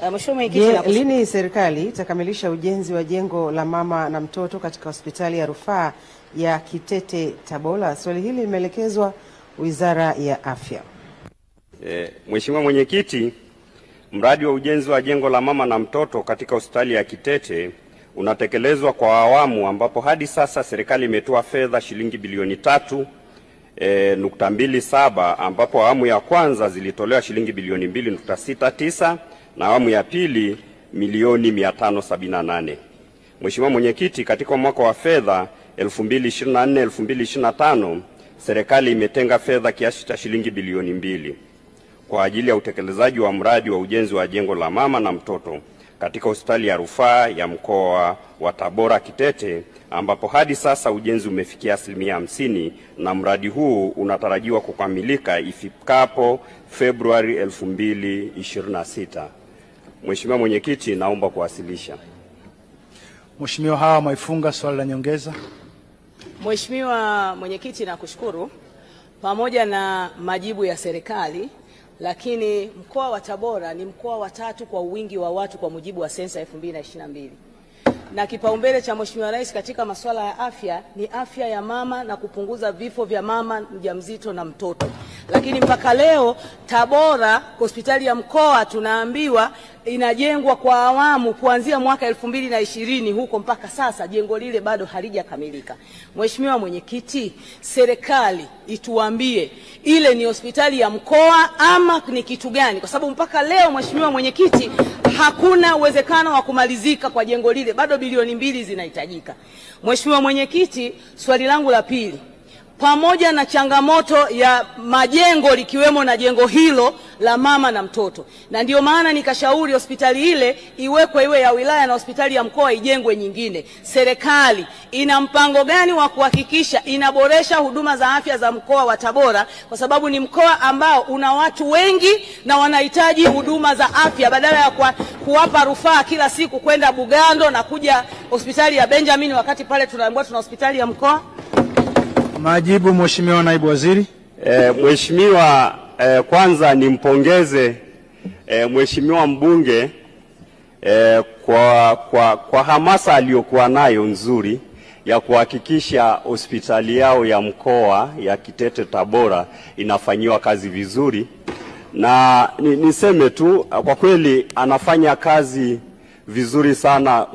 Mheshimiwa Mwenyekiti, lini serikali itakamilisha ujenzi wa jengo la mama na mtoto katika hospitali ya rufaa ya Kitete Tabora? Swali hili limeelekezwa Wizara ya Afya. Mheshimiwa Mwenyekiti, mradi wa ujenzi wa jengo la mama na mtoto katika hospitali ya Kitete unatekelezwa kwa awamu, ambapo hadi sasa serikali imetoa fedha shilingi bilioni 3.27, ambapo awamu ya kwanza zilitolewa shilingi bilioni 2.69 na awamu ya pili milioni 578. Mheshimiwa Mwenyekiti, katika mwaka wa fedha 2024-2025 serikali imetenga fedha kiasi cha shilingi bilioni 2 kwa ajili ya utekelezaji wa mradi wa ujenzi wa jengo la mama na mtoto katika hospitali ya rufaa ya mkoa wa Tabora Kitete, ambapo hadi sasa ujenzi umefikia 50% na mradi huu unatarajiwa kukamilika ifikapo Februari 2026. Mheshimiwa Mwenyekiti, naomba kuwasilisha. Mheshimiwa Hawa Mwaifunga, swali la nyongeza. Mheshimiwa Mwenyekiti, nakushukuru. Pamoja na majibu ya serikali, lakini mkoa wa Tabora ni mkoa wa 3 kwa wingi wa watu kwa mujibu wa sensa 2022. Na kipaumbele cha Mheshimiwa Rais katika masuala ya afya ni afya ya mama na kupunguza vifo vya mama mjamzito na mtoto. Lakini mpaka leo Tabora hospitali ya mkoa tunaambiwa inajengwa kwa awamu kuanzia mwaka 2020 huko mpaka sasa jengo lile bado halijakamilika. Mheshimiwa Mwenyekiti, serikali ituambie ile ni hospitali ya mkoa ama ni kitu gani? Kwa sababu mpaka leo Mheshimiwa Mwenyekiti hakuna uwezekano wa kumalizika kwa jengo lile, bado bilioni 2 zinahitajika. Mheshimiwa Mwenyekiti, swali langu la pili, pamoja na changamoto ya majengo likiwemo na jengo hilo la mama na mtoto, na ndio maana nikashauri hospitali ile iwekwe iwe ya wilaya na hospitali ya mkoa ijengwe nyingine, serikali ina mpango gani wa kuhakikisha inaboresha huduma za afya za mkoa wa Tabora, kwa sababu ni mkoa ambao una watu wengi na wanahitaji huduma za afya, badala ya kuwapa rufaa kila siku kwenda Bugando na kuja hospitali ya Benjamin wakati pale tunaambiwa tuna hospitali ya mkoa? Majibu Mheshimiwa Naibu Waziri. Mheshimiwa, kwanza nimpongeze Mheshimiwa mbunge kwa hamasa aliyokuwa nayo nzuri ya kuhakikisha hospitali yao ya mkoa ya Kitete Tabora inafanyiwa kazi vizuri. Na niseme tu kwa kweli anafanya kazi vizuri sana.